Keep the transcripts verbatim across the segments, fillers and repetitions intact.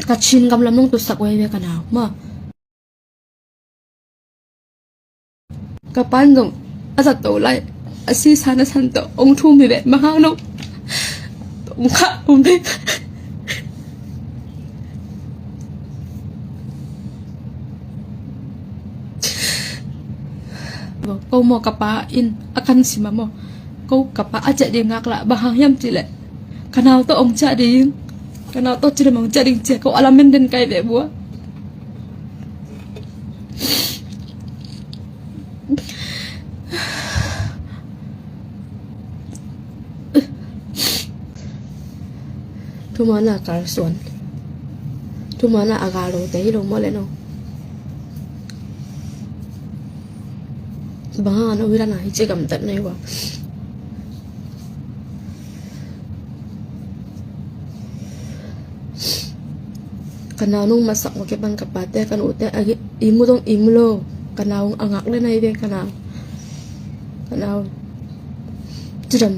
Ka Chin gam lam nong tutsak uh hi ve ka nau maw. Ka pa'n zong a zat to lai, a sisa na san tawh ong thum hi ve, bang hang no ong khah om ve. Ko maw ka pa in a kan sim a maw, ko ka pa a ciah ding ngak lah bang hang hiam cih leh ka nau tawh ong ciah ding, ka nau tawh cidam ong ciah ding ci-a ko a lamen den kai ve bua. Thuman a kalsuan, thuman a a gal lo te hi lo maw le no. Bang hang a no hi dan a hi ci gamtat na hi ua. Ka nau nong matsak ua kipan ka pate ka nute a i mu dong i mu lo. Ka nau a ngak le na hi ve ka nau. Ka nau cidam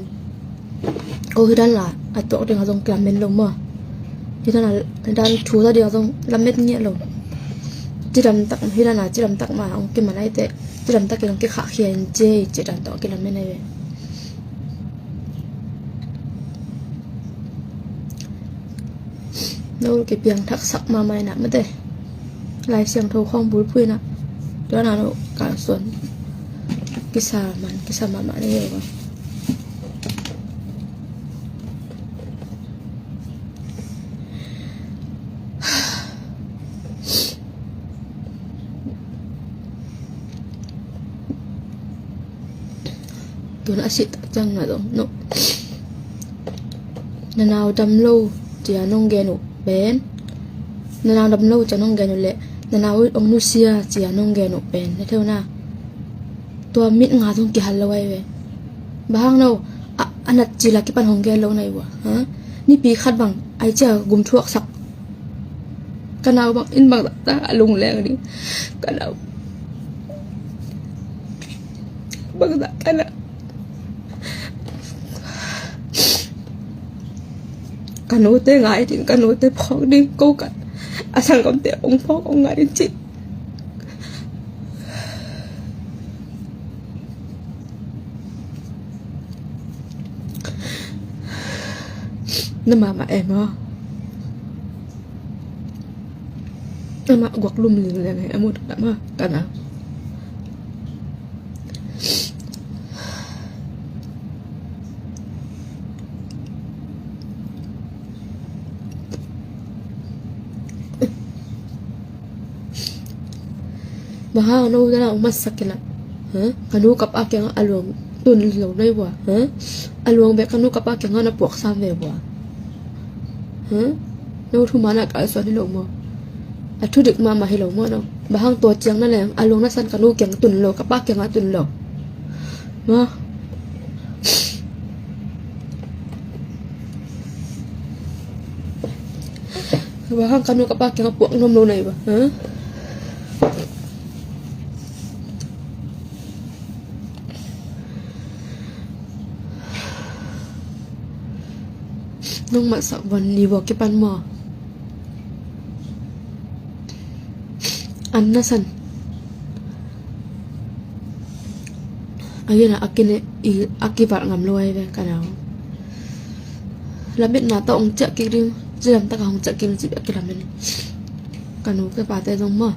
ko hi dan la a tuak ding a zong kilamen lo maw. Hi dan a, hi dan thu za ding a zong lamen ngiat lo. Cidam tak hi dan a cidam tak ma ong kiman ai te, cidam tak ki ong kikhah khia in ci, cidam tak kilamen ai ve. No kipiang thaksak mahmah inah mate. Lai Siangtho khawng bulphuh inah tua na no kalsuan kisa man kisa mahmah na hi lo. Tuna a sih tak ciang na dong no. Na nau dam lo cia nong gen uh pen, na nau dam lo cia nong gen uh le na nau ong nusia cia nong gen uh pen na theu na. Tua mit nga zong kihal lo ai ve. Bang hang no a, a nat cila kipan hong gen lo nai ua ha. Nipi khat bang ai cia gum thuaksak. Ka nau bang in bang ta a lungleng ding. Ka nau bang ta ka na. Ka nute ngai ding, ka nute phawk ding ko ka a sanggamte ong phawk ong ngai ding cih. Na mahmah em aw. Amah guak lum ling leng hi a mu tak mah ka na. Bang hang no dana ong masak kina. Ha? Ka nu ka pa kiangah a luang tun lo nai vua. Ha? A luang bek ka nu ka pa kiangah na puak sam ve vua. Ha? No thu mana ka suan hi lo maw? A thu dik mama hi lo maw no? Bang hang tua ciang na leng a luang na san ka nu kiang tun lo, ka pa kiangah tun lo. Maw? Bang hang ka nu ka pa kiangah puak nuam lo nai vua. Ha? Nong matsak van ni vua kipan maw? An na san. A gina a kine i a kivalh ngam lo ai ve ka nau. Lametna tawh hong ciah kik ding, cidam taka hong ciah kik ding cih a kilamen. Ka nu ka pate zong maw?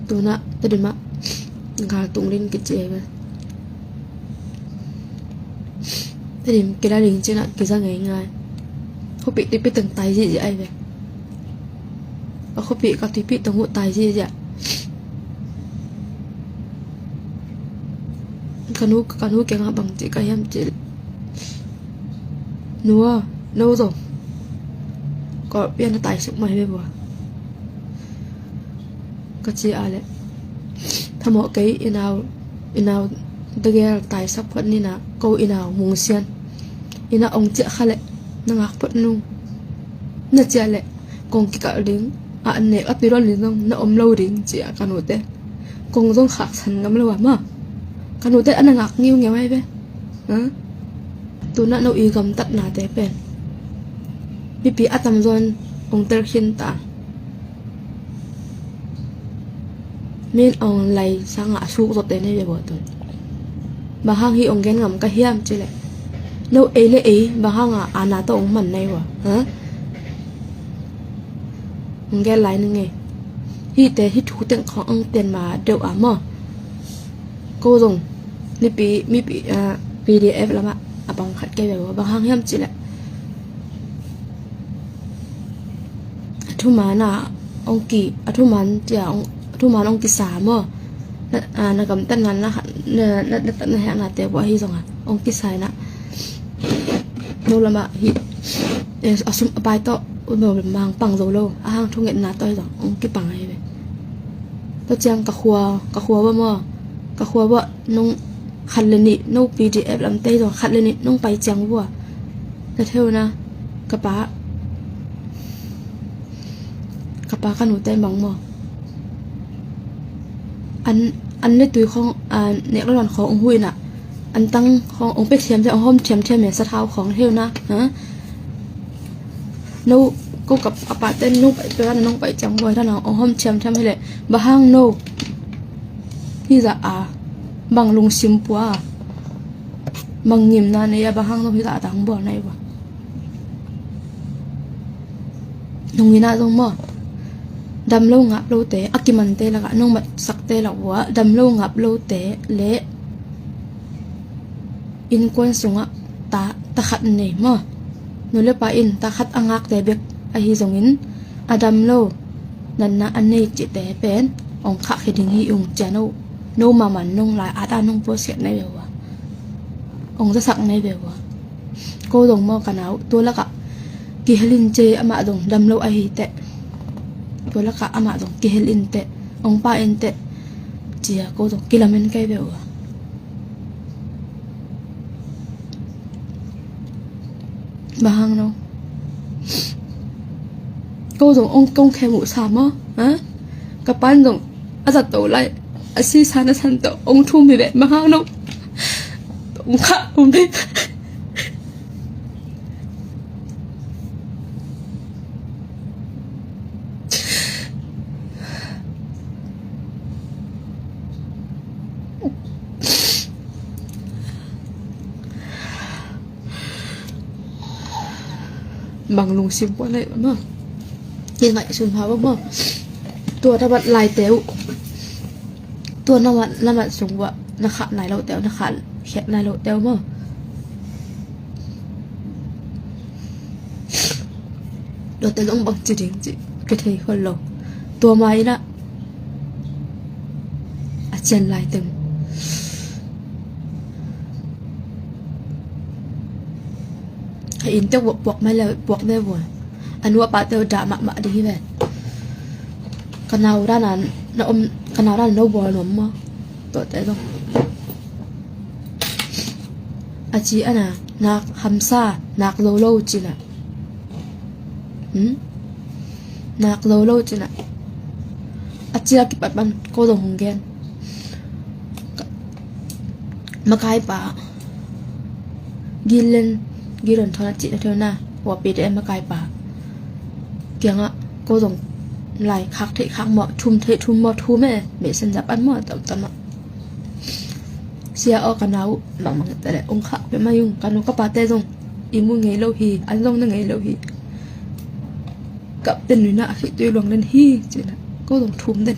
Tuna Tedim ah gal tung ding kici ai ve. Tedim kila ding cina kiza ngei ngai. Khuapi tuipi teng tai zihziah ai ve. A khuapi ka tuipi teng uh tai zihziah. Ka nu, ka nu kiangah bang cih ka hiam cih. Nu a, no zong kawlpi a na tai suk mai ve vua. Ka ci a leh thamawh kei i nau, i nau dagel taisak phot nina ko i nau mungsian. Ina ong ciah kha leh na ngak phot nung. Na ciah leh kong kikalh ding a nek a tuidawn ding zong na om lo ding ci a ka nute. Kong zong khaksan ngam lo a maw? Ka nute a na ngak ngiungeu ai ve. Ha? Tuna no i gamtatnate pen Mipi a tamzaw in ong tel khin ta. Min ong lai sangah a suk zawte nei ve bawh tun. Bang hang hi ong gen ngam ka hiam cileh, no ei le ei bang hangah ana tawh ong man nei ua, ha? Ong gen lai ning ei. Hihte hih thu teng khawng ong pian ma deuh a maw. Ko zong mipi, mipi, ah, P D F lamah a bang khat kei ve ua, bang hang hiam cileh, a thuman a ong ki, a thuman cia ong, a thuman ong kisa maw. Na, ah, na gamtatna na, na, na, na, na hehna te buah hi zongah ong kisa inah, no lamah hi, eh, a sum a pai tawh, no mang pang zo lo, a hang thungetna tawh hi zong ong kipang ahi ve. Tua ciang ka khua, ka khua buah maw, ka khua buah nong khat le nih, no P D F lamte hi zong khat le nih nong pai ciang buah, na theu na, ka pa, ka pa ka nute bang maw, an, an le tui khawng, ah, nek lo dan khawng ong hu inah, an tang khawng ong pek thiam thiam, ong hawm thiam thiam, mesa thau khawng theu na, ha? No, ko ka a pate nong pai, pek na nong pai ciang buai thana ong hawm thiam thiam hileh, bang hang no hizah a, bang lungsim pua, bang ngimna nei a, bang hang no hizah a tang buai na hi ua. Nong inah zong maw, damlo ngaplote, a kimante lakah nong matsakte lak ua, damlo ngaplote le innkuan sungah ta, ta khat nei maw. Nu le pa in ta khat a ngakte bek ahi zongin, a damlo natna a nei cihte pen ong khahkhia ding hi ung cia no, no mahmah nong lai at a nong puaskhiat nei ve ua, ong zasak nei ve ua. Ko zong maw ka nau, tua lakah kihel in cia, amah zong damlo ahi teh, tua lakah amah zong kihel in teh, ong pa in teh, cia ko zong kilamen kei ve ua. Bang hang no, ko zong ong, kong khem uh sa maw, ha? Ka pan zong a zato lai, a sisa na san tawh ong thum hi ve, bang hang no, ong khah um hi. Bang lungsim pua nei maw. Ki ngaihsun hau maw. Tua tabat laite uh, tua na mat, na mat sung buah na khah nai lote uh, na khah khiat nai lote uh maw. Tuate zong bang ci ding cih kithei khol lo. Tua ma inah a cian lai teng a inn tek buah puak mai le puak ve vua. A nu a pate uh dah mahmah ding hi ve. Ka nau dana na om, ka nau dana no bawl nuam maw. Tuate zong a ci ana nak hamsa, nak lo lo cinah. Hmm? Nak lo lo cinah. A cia kipat pan ko zong hong gen. Makaipa Gillen, Gillen thona cihna theu na, ua P D F makaipa kiangah ko zong lai khak theih khak mawh, thum theih thum mawh, thum e, messenger pan mawh tamtamah. Sia aw, ka nau uh bangmang tale ong khah pia mai ung, ka nu ka pate zong i mu ngei lo hi, an zong na ngei lo hi. Kapten nuina a khih tui luang den hi, cina ko zong thum den.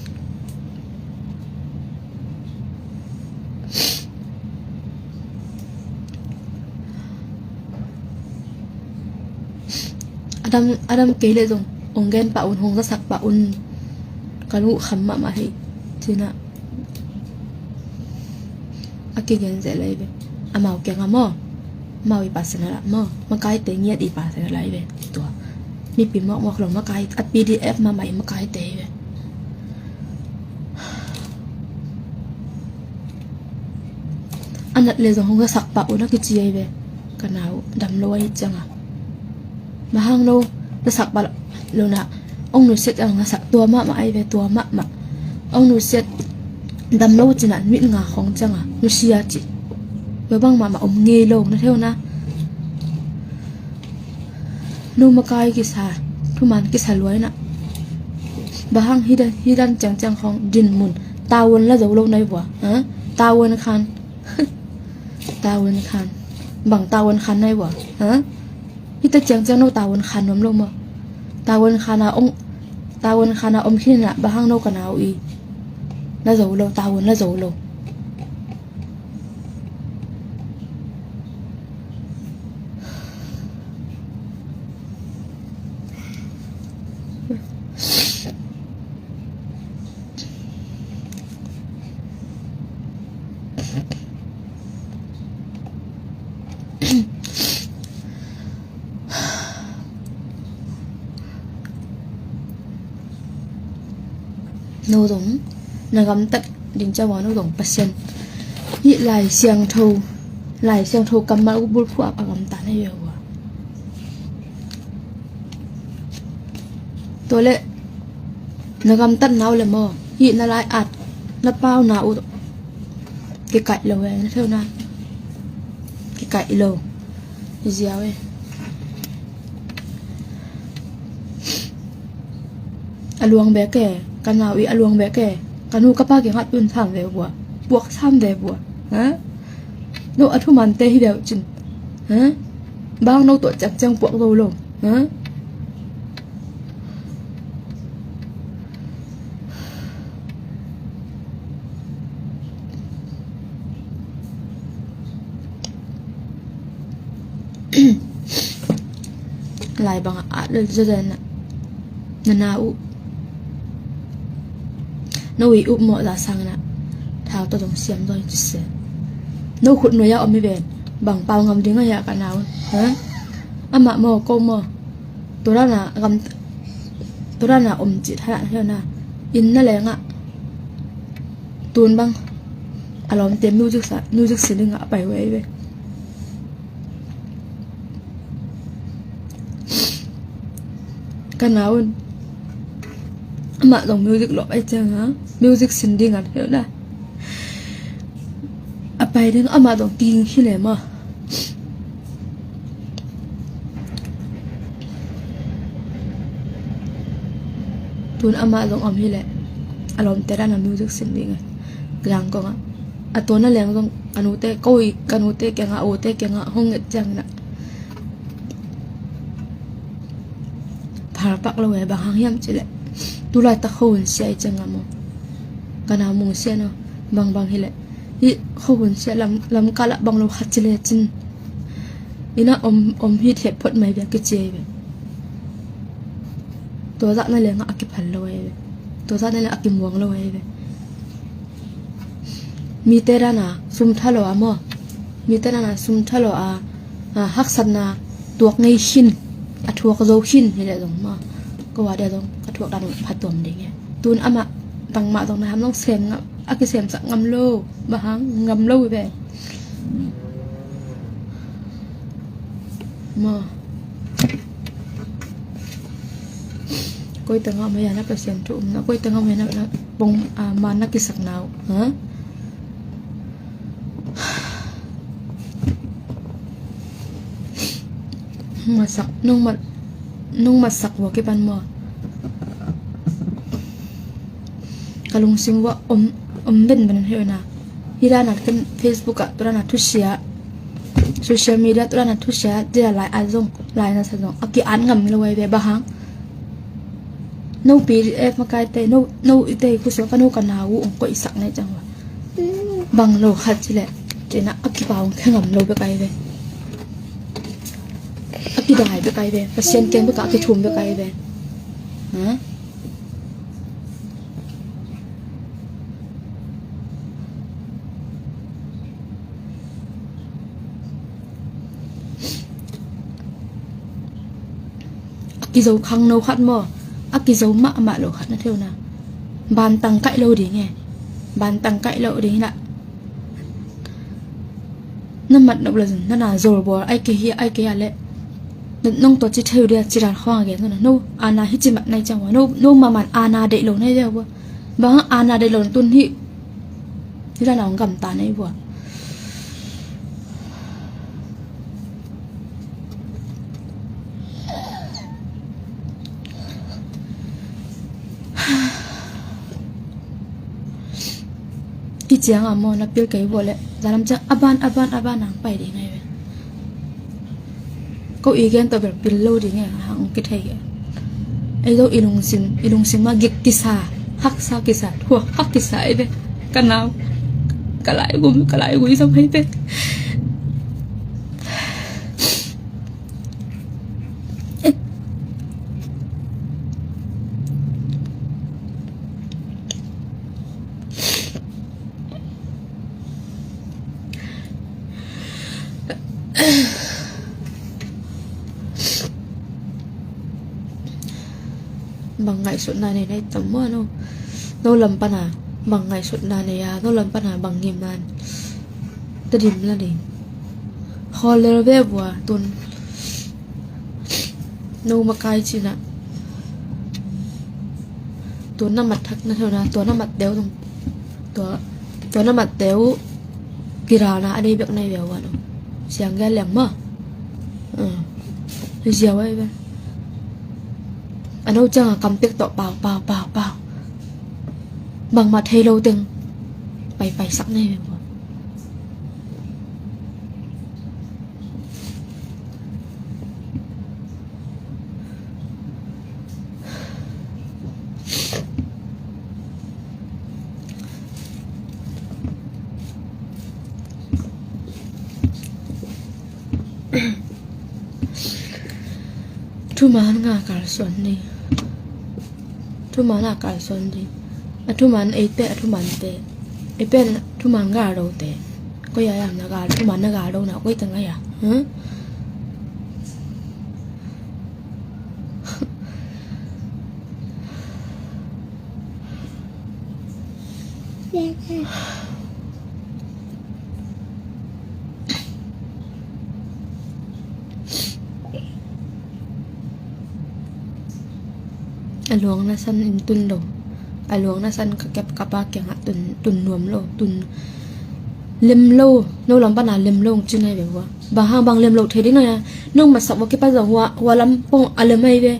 Adam, Adam kei le zong ong gen pah un, hong zasak pah un, ka lungkham mahmah hi, cina. A kigen zeh lai ve. Amau kiangah maw, amau i pasal a maw, makaite ngiat i pasal lai ve. Tua mipi mawkmawk lo makai, a P D F mahmah i makaite hi ve. A nat le zong hong zasak pah un a kici ahi ve. Ka nau dam lo ahi cianga. Bang hang no na sak pah lo na, ong nusiat ang na sak tua mahmah ahi ve, tua mahmah. Ong nusiat dam lo cina mit nga khong cianga nusia ci. Bang bang mahmah om ngei lo na theu na. No makai kisa, thuman kisa luai na. Bang hang hih dan, hih dan ciangciang khawng din mun. Tavuan la zo lo nai vua. Ha? Tavuan khan. Tavuan khan. Bang tavuan khan nai vua. Ha? Hih ta ciangciang no tavuan khan nuam lo maw. Tavuan khan a ong, tavuan khan a om khin na bang hang no ka nau i. La zo lo, tavuan la zo lo. No zong na gamtat ding ciang ua, no zong Pasian hih Lai Siangtho, Lai Siangtho kammal uh bulphuh a gamtat na hi uh a. Tua leh na gamtatna uh le maw, hih na lai-at na pauna uh kikaih lo e, na theuna kikaih lo. Ziau e. A luang bek e, ka nau i a luang bek e. Ka nu ka pa kiangah tun sam ve vua, puak sam ve vua. Ha? No a thumante hi ve uh cin. Ha? Bang no tuah ciangciang puak zo lo. Ha? Lai bangah at lel zaw na, na na uh. No i up mawh za sang na. Thau tawh zong siam zaw hi ci se. No khut nuai a om hi ven. Bang pau ngam ding a hia ka na uh. Ha? Amah maw, ko maw. Tua dana gam, tua dana om cih thadah na hiau na. Inn na lengah tun bang a lawmte music sa, music sin dingah a pai huai ve. Ka na un amah zong music lawh ai ciang a music sin dingah hiau na. A pai ding amah zong ting hi le maw. Tun amah zong om hi leh a lawmte dana music sin ding a. Zangkong ah a tuana leng zong ka nute, ko i ka nute kiangah, a ute kiangah hong nget ciangin ah phalpak lo e, bang hang hiam cih leh tulaitak khuahun sia i ciangah maw, ka na mung sia no, bangbang hi leh hih khuahun sia lam, lamkal ah bang lo khat ci lecin inn ah om, om hi thep phot mai ve kici ai ve. Tua zah na lengah a kiphal lo ai ve. Tua zah na lengah a kimuang lo ai ve. Mite dana sum thalawh a maw, mite dana sum thalawh a, a haksatna tuak ngei khin, a thuak zo khin hi leh zong maw, ko a dia zong ka thuak dan uh phatuam ding e. Tun amah bangmah zong na ham zong sem ngam, a kisemsak ngam lo, bang hang ngam lo ve. Maw. Koi tengah maya na Pasian thu um na, koi tengah maya na, na pong, ah, man na kisak nau, ha? Masak, nung mat, nung masak vua kipan maw. Ka lungsim vua om, om benben hi na. Hi dana kan Facebook ah, tu dana thusia, social media, tu dana thusia, dia lai a zong, lai na sa zong a ki-at ngam lo ai ve, bang hang. No P D F makai te, no, no i te khusia ka no ka na uh ong koihsak nei ciang vua. Bang lo khat ci leh cina a kipau khe ngam lo bek ai ve. A kidai bek ai ve. Pasian keng bek a kithum bek ai ve. Ha? A kizo khang no khat maw, a kizo mahmah lo khat na theu na. Bantang kaih lo ding e. Bantang kaih lo ding na. Na mat nop lo zun, na na zol bol, ai ke hi, ai ke a le. Nong to ci theu dia, ci dan khong a gen na. No, ana hi ci mat nai ciang wa. No, no maman ana deih lo nai dia wa. Bang ana deih lo tun hi. Hi dan a ong gam ta nai wa. Kiciang a maw, na pil kei vua leh, zalam ciang a ban, a ban, a ban nang pai ding ahi ve. Ko i gen tawh bel pil lo ding e, hang kithei e. Ei zo i lungsim, i lungsim a gik kisa, haksa kisa, thuak hak kisa ahi ve. Ka nau, ka laigum, ka laigui zong ahi ve. Bang ngaihsutna nei na i tam mua no. No lam pana bang ngaihsutna nei a, no lam pana bang ngimna nei. Tedim la ding. Khawl lel ve vua tun. No makai cina. Tun na mat thak na thona, tua na mat deuh dong. Tua, tua na mat deuh. Kirana a dei bek na i ve vua no. Siang gel leng ma. Ziau ai ve. A no ciang a kam pek tawh pau, pau, pau, pau. Bangmah thei lo teng pai, pai sak nei ve maw. Thuman nga kalsuan ni. Thuman a kalsuan ni. A thuman ei pe, a thuman te. Ei pe thuman gal lo te. Ko ya ya na gal, thuman na gal lo na, ko i tang ya. Hmm? A luang na san in tun lo. A luang na san ka kep ka pa kiangah tun, tun nuam lo, tun lem lo, no lam pana lem lo, ci nai ve vua. Bang hang bang lem lo thei ding na ya. Nong masak vua kipan zong hua, hua lam pong a lem ai ve.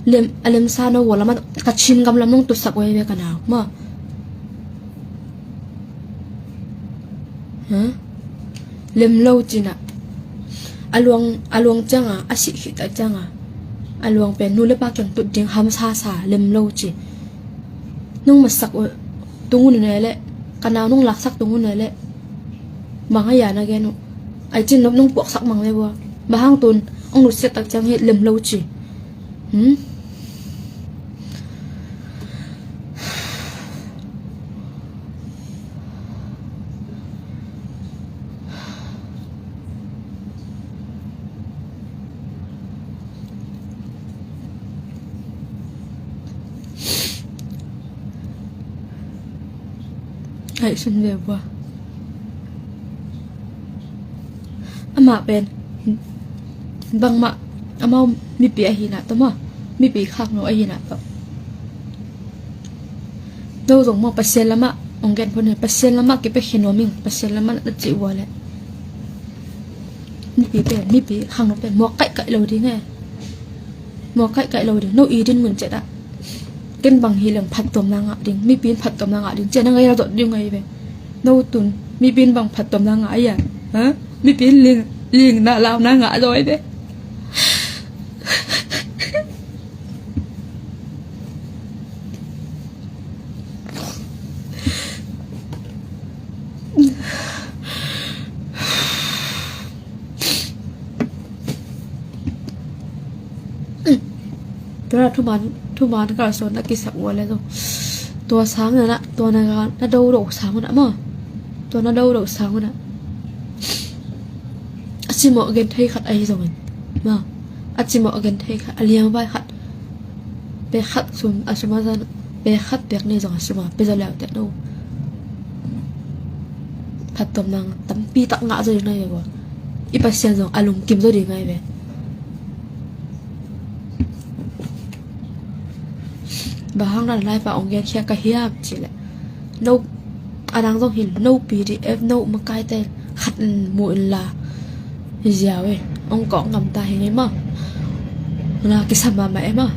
Lem, a lem sa no hua lam a ka chin gam lam nong tusak vua ai ve ka nau. Ma. Ha? Lem lo cina. A luang, a luang cianga, a sih khit a cianga. A luang pen nu le pa kiang tut ding ham sa sa, lem lo ci. Nong masak uh, tung un ne le, ka nau nong laksak tung un ne le. Mang a ya na gen uh. Ai cin nop nong puaksak mang le vua. Bang hang tun, ong nusiat tak ciang hi lem lo ci. Hmm? Ai sun ve bua. Amah pen bangmah amau mipi ahina tawh maw, mipi khakno ahina tawh. No zong maw Pasian lamah ong gen phone, Pasian lamah kipia khin nuam ing, Pasian lamah na cih ua leh. Mipi pen, mipi khakno pen muak kaihkaih lo ding e. Muak kaihkaih lo ding. No i din mun ciat ah. Ken bang hi leng phattuamna ngah ding. Mipi in phattuamna ngah ding. Cian a ngai la dot ding ngai ve. No tun. Mipi in bang phattuamna ngah a ia. Ha? Mipi in ling, ling na lau na ngah a dawi ve. Tua thuman, thuman kalsuan na kisak ua le zong. Tua sang na, tua na ga, na do do sang na maw. Tua na do do sang na. A cimawh gen thei khat ahi zongin. Maw. A cimawh gen thei khat, a liang vai khat. Pe khat sum, a sum a zan, pe khat pek ni zong a sum a, pe zo leu te no. Phattuamna tampi tak ngah zo ding nai ve bua. I Pasian zong a lungkim zo ding ngai ve. Bang hang na lai pa ong gen khia ka hiam ci le. No, a dang zong hin, no P D F, no makaite khat mu in la. Hi ziau e, ong kawk ngam ta hi ngei maw. Na kisam mahmah e maw.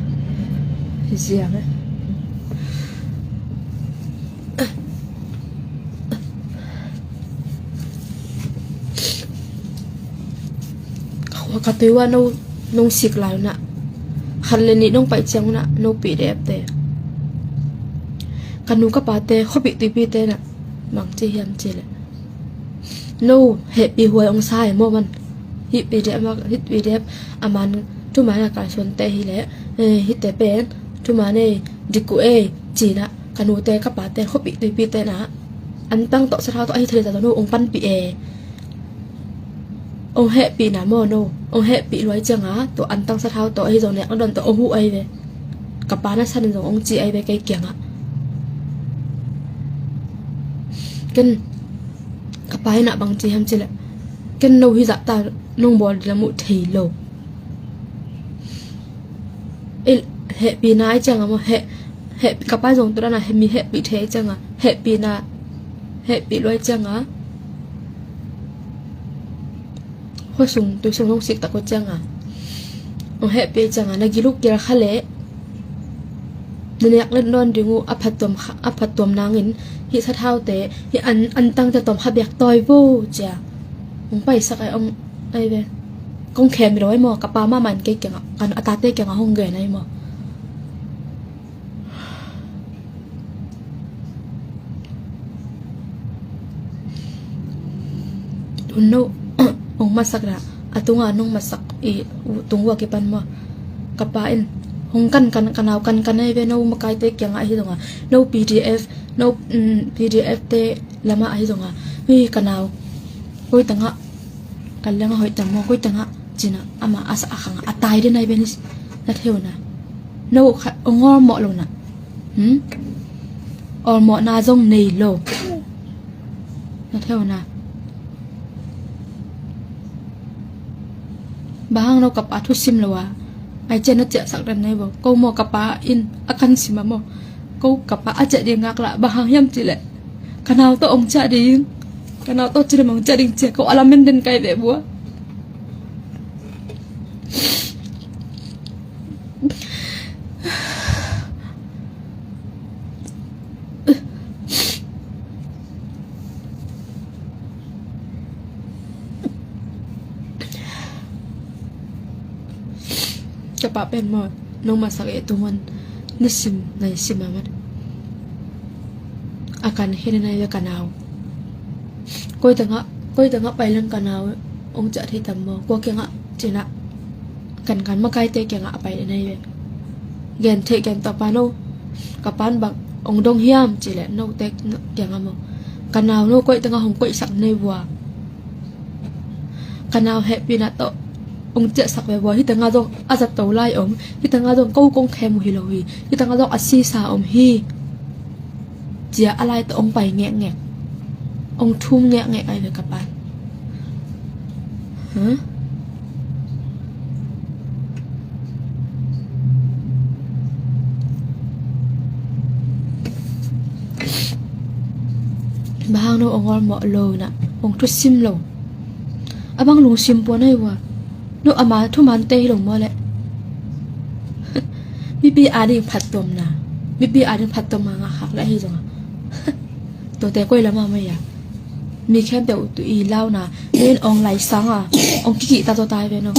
Hi ziau e. Ka tui uah no nong sik lai unah, khat le nih nong paih ciang unah no P D F te, ka nu ka pate khuapih tuipite nah bangci hiam cileh, no hehpih huai ong sa e maw man. Hih P D F, hih P D F a man thuman a kalsuante hileh, eh, hihte pen thuman ei, dik uh ei cinah ka nute ka pate khuapih tuipite nah antang tawh sathau tawh ahi thei ta tawh no ong panpih e. Ong hehpihna maw no, ong hehpih luai cianga tua antang sathau tawh ahi zong nek na don tawh ong huh ahi ve. Ka pa na sanin zong ong ci ahi ve kei kiangah. Ken ka pa inah bangci hiam cileh, ken no hizah ta nong bawl ding lam uh thei lo. Hehpihna ahi cianga maw, heh, heh, ka pa zong tu dana mi hehpih thei ahi cianga, hehpihna, hehpih luai cianga, khuasung tuisung nong sik tak uh cianga, ong hehpih ahi cianga na giluk gil kha leh na nek let nawn ding uh a phattuam kha, a phattuam nangin hih sathaute hih an, antangte tawm kha bek tawi vo cia ong paisak ai ong ai ve. Kong khem lo ai maw, ka pa mahmah in kei kiangah, kan a tate kiangah hong gen ai maw. Tun no ong masak dah, a tunga nong masak i tung ua kipan maw. Ka pa in hong kan kan, ka nau kan kan ai ve, no makaite kiangah ahi zonga, no P D F, no, mm, P D F te lamah ahi zonga, ui ka nau, koi tangah kan leng a hoih tam maw, koi tangah cinah ama a sa a khangah a tai den ai ve ni, na theuna. No kha ong awlmawh lo nah. Hmm? Awlmawhna zong nei lo. Na theuna. Bang hang no ka pa thusim lo a ai cian na ciahsak den nai bo. Ko maw ka pa in a kan sim a maw. Ko ka pa a ciah ding ngak lah bang hang hiam cileh, ka nau tawh ong ciah ding, ka nau tawh cilem ong ciah ding cia ko a lamen den kai ve bua. Ka pa pen maw, nong masak eh tu man nisim nai sim a man. A kan khen nai ve ka nau. Koi tangah, koi tangah pai leng ka nau ong ciah thei tam maw. Kua kiangah cinah, kan kan makaite kiangah a pai den ai ve. Gen thei gen tawh pa no, ka pan bang ong dong hiam cileh no te kiangah maw. Ka nau no koi tangah hong koihsak nei vua. Ka nau hehpihna tawh ong ciahsak ve vua. Hih tangah zong a zato lai om, hih tangah zong ko kong khem uh hi lo hi, hih tangah zong a sisa om hi. Cia a lai tawh ong pai ngekngek, ong thum ngekngek ai ve ka pan. Huh? Bang hang no ong awlmawh lo nah, ong thusim lo. A bang lungsim puan ai vua. No ama thuman te hi lo maw leh. Mipi ading phattuamna, mipi ading phattuamna ngah khak leh ahi zonga. Tuate koi lama mai a mi khempeuh tu i launa, min ong lai sanga ong kikih ta tawh tai ve no.